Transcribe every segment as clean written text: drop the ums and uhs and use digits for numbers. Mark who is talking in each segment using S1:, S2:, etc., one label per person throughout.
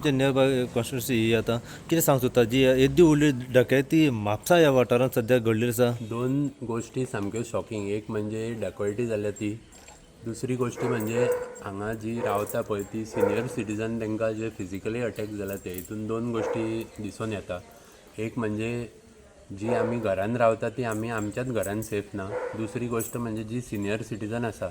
S1: तुमचे near by constituency ही आतां कितें सांग सोदता जी येद्दी व्हडली डकैती म्हापसा ह्या वाठारांत सद्या घडलेली आसा?
S2: दोन गोश्टी सामक्यो शॉकिंग. एक म्हणजे डेकोयटी जाल्या ती, दुसरी गोश्टी म्हणजे हांगा जी रावता पळय ती सिनियर सिटीजन, तांकां जे फिजिकली अटॅक जाला ते. हितून दोन गोश्टी दिसून येता. एक म्हणजे जी आमी घरान रावता ती आमी आमच्याच घरान सेफ ना. दुसरी गोश्ट म्हणजे जी सिनियर सिटीजन आसा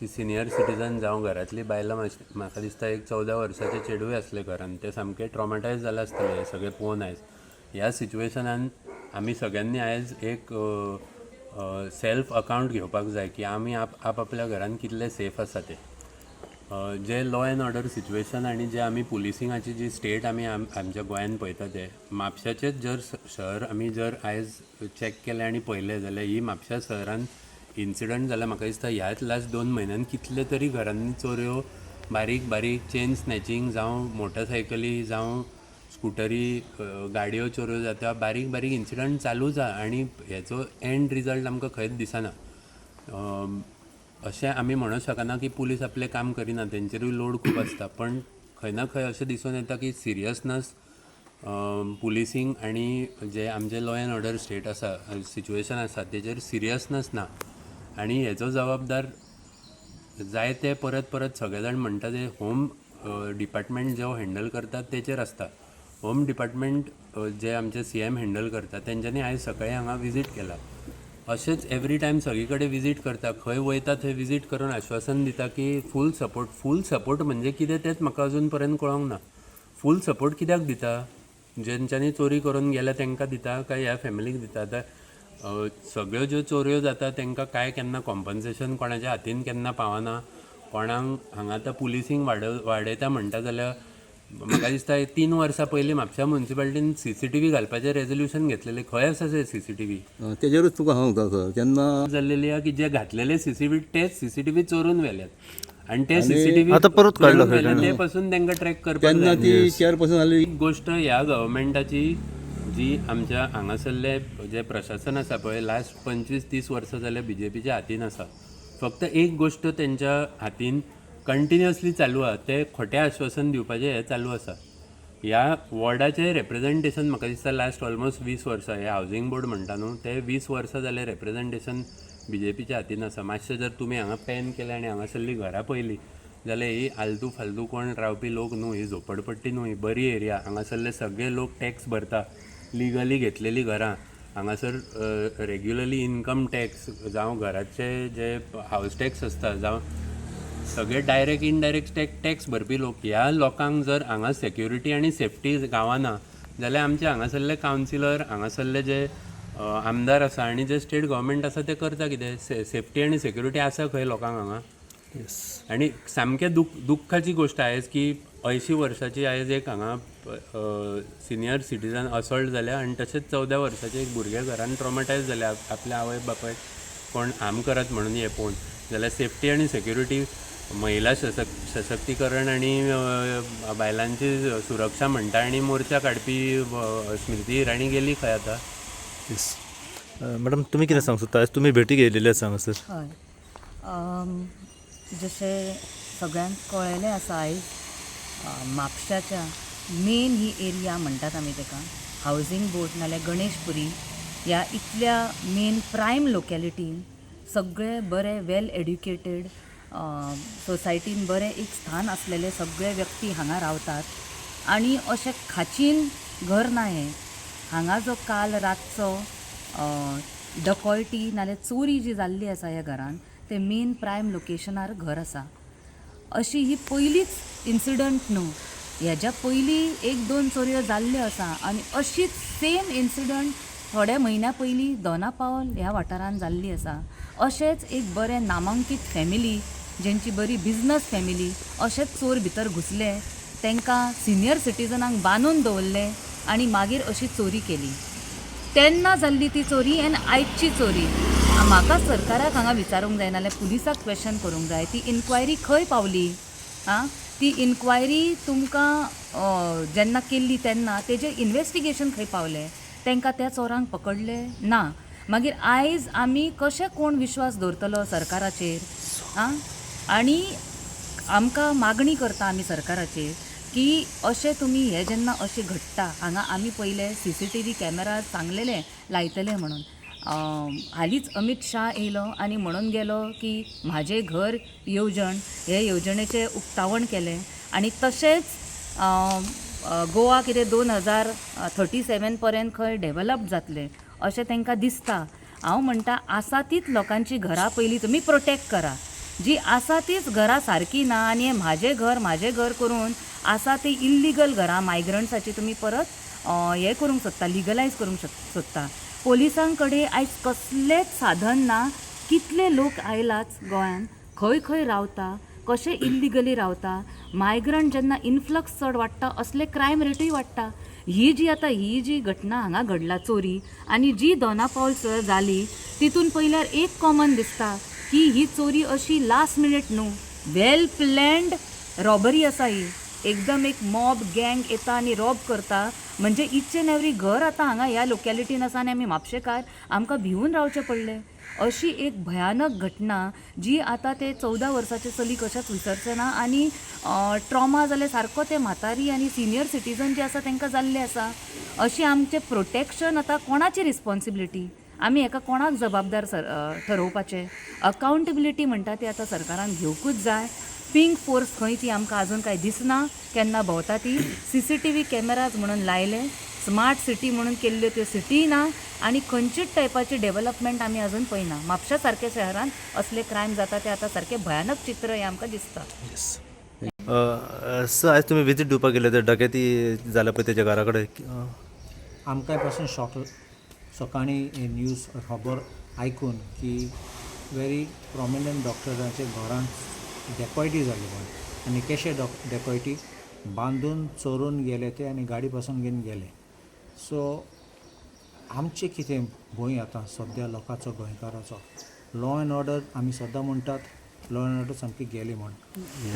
S2: ती सिनियर सिटीजन जावं घरांतली बायलां, मातशी म्हाका दिसता एक 14 वर्साचे चेडूय आसलें घरान, तें सामकें ट्रॉमेटायज जालां आसतलें हें सगळें पळोवन. आयज ह्या सिच्युएशनान आमी सगळ्यांनी आयज एक सेल्फ अकावंट घेवपाक जाय की आमी आप आपल्या घरान कितले सेफ आसा ते. जे लॉ एंड ऑर्डर सिच्युएशन आनी जे आमी पुलिसिंगाची जी स्टेट आमी आमच्या गोंयान पळयता, ते म्हापशाचेच जर शहर आमी जर आयज चॅक केलें आनी पळयलें जाल्यार ही म्हापशा शहरान इन्सिडंट जाल्यार म्हाका दिसता ह्याच लास्ट 2 म्हयन्यान कितले तरी घरांनी चोरयो, बारीक बारीक चेन स्नॅचिंग जावं, मोटरसायकली जावं, स्कुटरी, गाडयो चोरयो जाता. बारीक बारीक इन्सिडंट चालूच आहा आनी हेचो एंड रिजल्ट आमकां खंयच दिसना. अशें आमी म्हणूंक शकना की पुलीस आपलें काम करिना, तेंचेरूय लोड खूब आसता, पण खंय ना खंय अशें दिसून येता की सिरियसनस पुलिसींग आनी जे आमचे लॉ एंड ऑर्डर स्टेट आसा, सिच्युएशन आसा, तेजेर सिरियसनस ना. आनी हेचो जबाबदार जायते परत परत सगळे जाण म्हणटा ते होम डिपार्टमेंट जो हँडल करता तेचेर आसता. होम डिपार्टमेंट जे आमचे सीएम हँडल करता, तेंच्यांनी आयज सकाळी हांगा विजीट केला. अशेंच एवरी टायम सगळी कडेन विजीट करता. खंय वयता थंय विजीट करून आश्वासन दिता की फूल सपोर्ट. फूल सपोर्ट म्हणजे कितें तेंच म्हाका अजून पर्यंत कळोंक ना. फूल सपोर्ट कित्याक दिता? जेंच्यांनी चोरी करून गेल्या तांकां दिता काय ह्या फॅमिलीक दिता? आतां सगळ्यो ज्यो चोरयो जाता तांकां कांय केन्ना कॉम्पन्सेशन कोणाच्या हातीन केन्ना पावना कोणाक. हांगा आतां पुलिसींग वाडयता म्हणटा जाल्यार म्हाका दिसता 3 वर्सां पयलीं म्हापशा मुन्सिपालिटीन सीसीटीव्ही घालपाचें रेजोल्युशन घेतलेलें. खंय आसा ते सीसीटीव्ही?
S3: तेजेरूच तुका हांव सांगता सर, तेन्ना
S2: जाल्लेली आहा की जे घातलेले सीसीटीव्ही तेच सीसीटीव्ही चोरून व्हेल्यात आनी ते सीसीटीव्ही
S1: आतां परत काडला खंय.
S2: ते पासून तांकां ट्रॅक करपाक
S3: तेन्ना
S2: जाय.
S3: ती चेअरपर्सन जाली.
S2: एक गोश्ट ह्या गव्हर्मेंटाची जी आमच्या हांगासरले जे प्रशासन आसा पळय, लास्ट 25-30 वर्सां जाल्या बीजेपीच्या हातीन आसा. फक्त एक गोश्ट तेंच्या हातीन कंटिन्युअसली चालू आहा, ते खोटें आश्वासन दिवपाचें हें चालू आसा. ह्या वॉर्डाचें रेप्रेजेंटेशन म्हाका दिसता लास्ट ऑलमोस्ट 20 वर्सां, हे हावजींग बोर्ड म्हणटा न्हू, ते 20 वर्सां जालें रेप्रेजेंटेशन बीजेपीच्या हातीन आसा. मातशें जर तुमी हांगा पॅन केलें आनी हांगासरलीं घरां पळयलीं जाल्यार ही आलतू फालतू कोण रावपी लोक न्हू, ही झोपडपट्टी न्हू, ही बरी एरिया. हांगासरले सगळे लोक टॅक्स भरता, लिगली घेतलेली घरां. हांगासर रेग्युलरली इन्कम टॅक्स जावं घराचे जे हावस टॅक्स आसता जावं, सगळे डायरेक्ट इनडायरेक्ट टॅक्स भरपी लोक. ह्या लोकांक जर हांगा सेक्युरिटी आनी सेफ्टी गावना जाल्यार आमचे हांगासरले कावन्सिलर, हांगासरले जे आमदार आसा आनी जे स्टेट गव्हर्मेंट आसा ते करता कितें? सेफ्टी आनी सेक्युरिटी आसा खंय लोकांक हांगा? आनी सामकें दुख्खाची गोश्ट आयज की 80 वर्साची आयज एक हांगा सिनियर सिटीजन असॉल्ट जाल्या आनी तशेंच 14 वर्साचें एक भुरगें घरान ट्रॉमेटायज जाल्या आपल्या आवय बापायक कोण हार्म करात म्हणून. हें पळोवन जाल्यार सेफ्टी आनी सेक्युरिटी, महिला सशक्तीकरण आनी बायलांची सुरक्षा म्हणटा आनी मोर्चा काडपी स्मृती इराणी गेली खंय आतां?
S1: येस मॅडम, तुमी कितें सांग सोदता? आयज तुमी भेटी घेयलेली आसा हांगासर.
S4: हय, जशें सगळ्यांक कळ्ळेलें आसा, आयज म्हापशाच्या मेन ही एरिया म्हणटात आमी ताका हावजींग बोर्ड नाल्यार गणेशपुरी, ह्या इतल्या मेन प्रायम लोकेलिटीन सगळे बरे वेल एड्युकेटेड, सोसायटीन बरें एक स्थान आसलेले सगळे व्यक्ती हांगा रावतात आनी अशें खाचीन घर ना हें. हांगा जो काल रातचो डकॉयटी नाल्यार चोरी जी जाल्ली आसा ह्या घरान, तें मेन प्रायम लोकेशनार घर आसा. अशी ही पयलीच इन्सिडंट न्हू, हेज्या पयलीं एक दोन चोरयो जाल्ल्यो आसा आनी अशीच सेम इन्सिडंट थोड्या म्हयन्या पयलीं दोना पावल ह्या वाठारान जाल्ली आसा. अशेंच एक बरें नामांकीत फॅमिली, जेंची बरी बिजनस फॅमिली, अशेंच चोर भितर घुसले, तांकां सिनियर सिटीजनांक बांदून दवरले आनी मागीर अशी चोरी केली. तेन्ना जाल्ली ती चोरी आनी आयची चोरी, म्हाका सरकाराक हांगा विचारूंक जाय नाल्यार पुलिसाक क्वेश्चन करूंक जाय, ती इन्क्वायरी खंय पावली? आं, ती इन्क्वायरी तुमकां जेन्ना केल्ली तेन्ना तेजें इन्वेस्टिगेशन खंय पावलें? तांकां त्या चोरांक पकडले ना? मागीर आयज आमी कशें कोण विश्वास दवरतलो सरकाराचेर? आं, आनी आमकां मागणी करता आमी सरकाराचेर की अशें तुमी हें जेन्ना अशें घडटा हांगा, आमी पयले सीसीटीव्ही कॅमेरा सांगलेले लायतले म्हणून. हालींच अमीत शाह येयलो आनी म्हणून गेलो की म्हाजें घर येवजण हे येवजणेचें उक्तावण केलें आनी तशेंच गोवा कितें 2037 पर्यंत खंय डेवलप जातलें अशें तांकां दिसता. हांव म्हणटा, आसा तीच लोकांची घरां पयलीं तुमी प्रोटेक्ट करा. जी आसा तीच घरां सारकी ना आनी हें म्हाजें घर म्हाजें घर करून आसा ती इल्लिगल घरां मायग्रंट्साची तुमी परत हें करूंक सोदता, लिगलायज करूंक सोदता. पोलिसां कडेन आयज कसलेंच साधन ना. कितले लोक आयलाच गोंयान, खंय खंय रावता, कशे इल्लिगली रावता. मायग्रंट जेन्ना इनफ्लक्स चड वाडटा, असले क्रायम रेटूय वाडटा. ही जी आतां ही जी घटना हांगा घडला चोरी आनी जी दोना पावल जाली, तितून पयल्यार एक कॉमन दिसता की ही चोरी अशी लास्ट मिनीट न्हू, वेल प्लॅन्ड रॉबरी आसा ही. एकदम एक मॉब गँग येता आनी रॉब करता. म्हणजे इच एन एवरी घर आतां हांगा ह्या लोकेलिटीन आसा आनी आमी म्हापशेकार आमकां भिवून रावचें पडलें. अशी एक भयानक घटना जी आतां ते 14 वर्साचे चली कशेंच विसरचें ना आनी ट्रॉमा जाले सारको ते म्हातारी आनी सिनियर सिटीजन जे आसा तांकां जाल्लें आसा. अशी आमचें प्रोटेक्शन आतां कोणाची रिस्पोन्सिबिलिटी? आमी हेका कोणाक जबाबदार सर ठरोवपाचें? अकाउंटेबिलिटी म्हणटा ती आतां सरकारान घेवकूच जाय. पिंक फोर्स खंय ती आमकां आजून कांय दिसना, केन्ना भोंवता ती. सीसीटीव्ही कॅमेराज म्हणून लायले, स्मार्ट सिटी म्हणून केल्ल्यो त्यो सिटी ना आनी खंयचीच टायपाची डेवलपमेंट आमी अजून पळयना. म्हापशा सारक्या शहरान असले क्रायम जाता ते आतां सारकें भयानक चित्र हें आमकां दिसता.
S1: सर, आयज तुमी विजीट दिवपाक गेले तर डकेती जाल्या पळय तेच्या घरा कडेन.
S5: आमकांय पासून शॉक सकाळीं हे न्यूज खबर आयकून की वेरी प्रोमिनंट डॉक्टरांच्या घरांत डेकॉयटी जाली म्हूण. आनी कशे डेकॉयटी, बांदून चोरून गेले ते आनी गाडी पासून घेवन गेले. सो आमचें कितें भंय आतां सद्या लोकांचो, गोंयकाराचो. लॉ एंड ऑर्डर आमी सद्दां म्हणटात, लॉ एंड ऑर्डर सामकी गेली म्हूण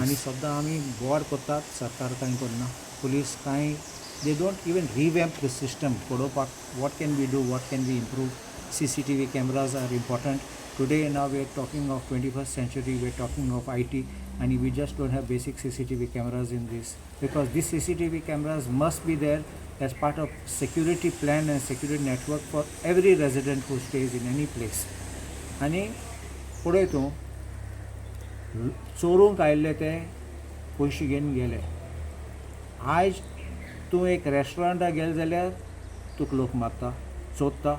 S5: आनी सद्दां आमी बोवाळ करतात. सरकार कांय करना, पुलीस कांय, they don't even revamp the system पळोवपाक what can we do, what can we improve. CCTV cameras are important today. Now we are talking of 21st century, we are talking of IT, and we just don't have basic CCTV cameras in this, because these CCTV cameras must be there as part of security plan and security network for every resident who stays in any place. आनी पळय तूं, चोरूंक आयिल्ले ते पयशे घेवन गेले. आयज तूं एक रेस्टॉरंटाक गेले जाल्यार तुका लोक मारता, चोरता.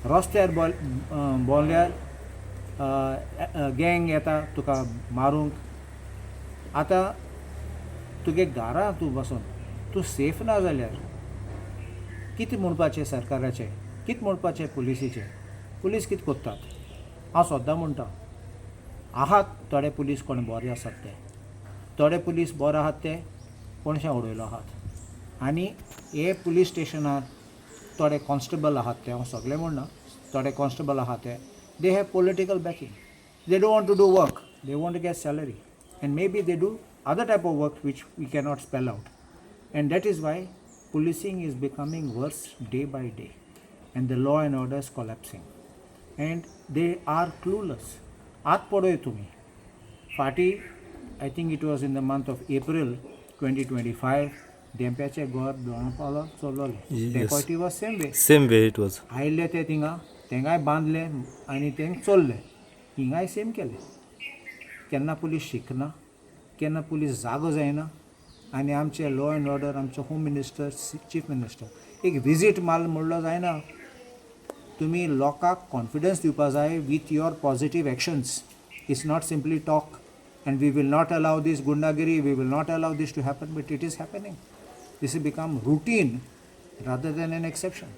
S5: रस्त्यार भोंवल्यार गँग येता तुका मारूंक. आतां तुगे घरा तूं बसोन तूं सेफ ना जाल्यार कितें म्हणपाचें सरकाराचें, कितें म्हणपाचें पुलिसीचें? पुलीस कितें करतात? हांव सद्दां म्हणटा, आहात थोडे पुलीस कोण बरे आसात ते, थोडे पुलीस बरे आहात ते कोणशे उडयलो आहात. आनी हे पुलीस स्टेशनार थोडे कॉन्स्टेबल आहात ते, हांव सगळे म्हणना, थोडे कॉन्स्टेबल आहात ते, they have political backing. They don't want to do work, they want to get salary, and maybe they do other type of work which we cannot spell out. And that is why policing is becoming worse day by day and the law and order is collapsing and they are clueless. आत पळय तुमी, फाटीं I think it was in the month of April 2025, धेंप्याचें घर Dona Paula चोरलोलें. Dacoity was same way.
S1: Same way it was.
S5: आयिल्ले ते थिंगा, तेंगाय बांदले आनी तेंक चोरले. हिंगाय सेम केलें. केन्ना पुलीस शिकना, केन्ना पुलीस जागो जायना. आनी आमचे लॉ एंड ऑर्डर, आमचे होम मिनिस्टर, चीफ मिनिस्टर एक विजीट माल म्हणलो जायना. तुमी लोकांक कॉन्फिडन्स दिवपा जाय with your positive actions. It's not simply talk and we will not allow this gundagiri, we will not allow this to happen, but it is happening. This is become routine rather than an exception.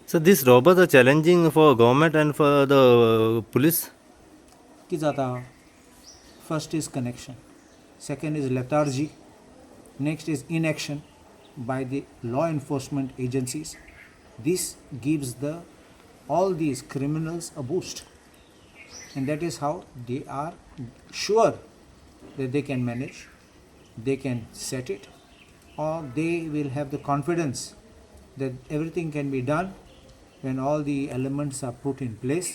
S1: So these robbers are challenging for government and for the police.
S5: कितें जाता, first is connection, second is lethargy, next is inaction by the law enforcement agencies. This gives the all these criminals a boost, and that is how they are sure that they can manage, they can set it, or they will have the confidence that everything can be done when all the elements are put in place.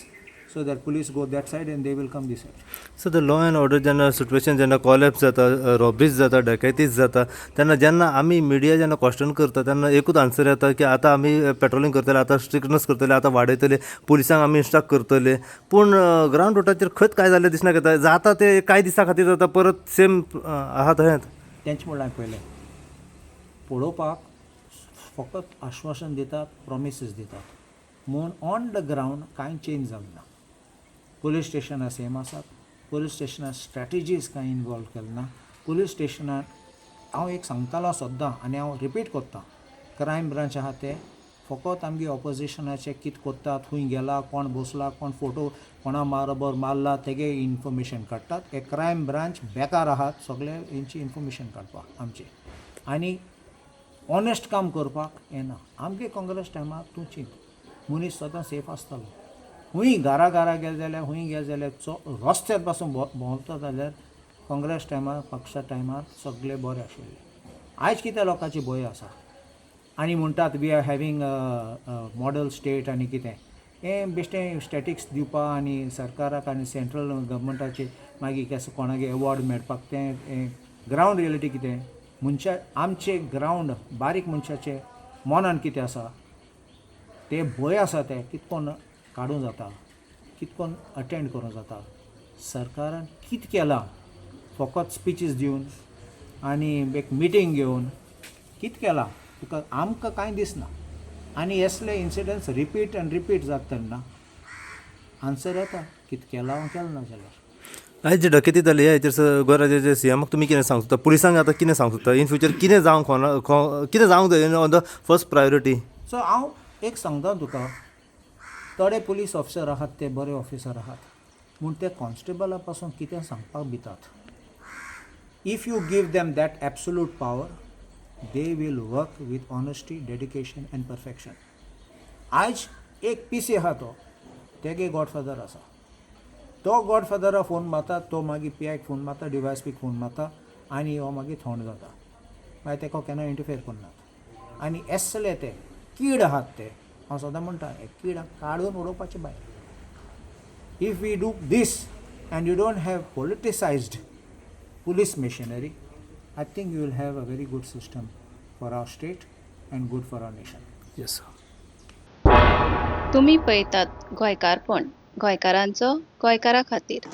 S5: So that police go that side and they will come this side.
S1: So the law and order जेन्ना situation जेन्ना collapse जाता, robberies जाता, डकैतीज जाता, तेन्ना जेन्ना आमी media जेन्ना question करता तेन्ना एकूच आन्सर येता की आतां आमी पेट्रोलिंग करतले, आतां स्ट्रिक्टनस करतले, आतां वाडयतले, पुलिसांक आमी इन्स्ट्रक्ट करतले. पूण ग्रावंड रुटाचेर खंयच कांय जाल्लें दिसना. कित्याक जाता तें कांय दिसां खातीर जाता, परत सेम आहा तशेंच.
S5: तेंच म्हणलें हांवें पयलें, पळोवपाक फकत आश्वासन दितात, प्रोमिसीस दितात, म्हूण ऑन the ground कांय चेंज जालें ना. पुलीस स्टेशनां सेम आसात, पुलीस स्टेशनां स्ट्रेटजीज कांय इनवॉल्व केलें ना. पुलीस स्टेशनान हांव एक सांगतालो सद्दां आनी हांव रिपीट कोत्तां, क्रायम ब्रांच आहा ते फकत आमगे ऑपोजिशनाचे कित कोत्तात, खूंय गेला, कोण बसला, कोण फोटो कोणा बरोबर मारला, तेगे इन्फॉर्मेशन काडटात. हे क्रायम ब्रांच बेकार आहात सगळे हेंची इन्फॉर्मेशन काडपाक आमचे आनी ऑनेस्ट काम करपाक येना. आमगे काँग्रेस टायमार तूं चिंत, मनीस सदां सेफ आसतालो. खूंय घरा घरा गेले जाल्यार, खूंय गेले जाल्यार, रस्त्यार पासून भोंवता जाल्यार काँग्रेस टायमार, पक्षा टायमार सगळे बरे आशिल्ले. आयज कितें लोकांची भंय आसा आनी म्हणटात we are having model state आनी कितें, हें बेश्टें स्टॅटिक्स दिवपा आनी सरकाराक आनी सेंट्रल गव्हर्मेंटाचे मागीर केसो कोणागे एवॉर्ड मेळपाक. तें ग्रावंड रियलिटी कितें, मनशा आमचे ग्रावंड बारीक मनशाचे मनान कितें आसा, ते भंय आसा, ते कितकोन काडूंक जाता, कितकोन अटेंड करूंक जाता. सरकारान कितें केलां, फकत स्पिचीस दिवन आनी एक मिटींग घेवन कितें केलां तुका आमकां कांय दिसना. आनी असले इन्सिडंट्स रिपीट आनी रिपीट जाता तेन्ना आन्सर येता कितें केलां केलें ना जाल्यार.
S1: आयज जे डकेती जाली ह्या हेचेर गोंय राज्याचे सीएमाक तुमी कितें सांगूंक सोदता? पुलिसांक आतां कितें सांगूंक सोदता? इन फ्युचर कितें जावंक फावना, कितें जावंक जाय on the first priority?
S5: So हांव एक सांगता तुका, थोडे पुलीस ऑफिसर आहात ते बरे ऑफिसर आहात, पूण ते कॉन्स्टेबला पासून कितें सांगपाक भितात. If you give them that absolute power, they will work with honesty, dedication and perfection. आयज एक पी सी आहा, तो तेगे गॉडफादर आसा, तो गॉडफादरा फोन मारता, तो मागीर पी आयक फोन मारता, डीवायएसपीक फोन मारता आनी हो मागीर थोंड जाता. मागीर तेका केन्ना इंटरफेर करनात. आनी एसले ते कीड आहात ते हांव सदां म्हणटा, हे कीड काडून उडोवपाचे भायर. If we do this and you don't have politicized police machinery, I think you will have a very good system for our state and good for our nation.
S1: Yes sir.
S6: तुमी पळयतात गोंयकारपण, गोंयकारांचो गोंयकारा खातीर.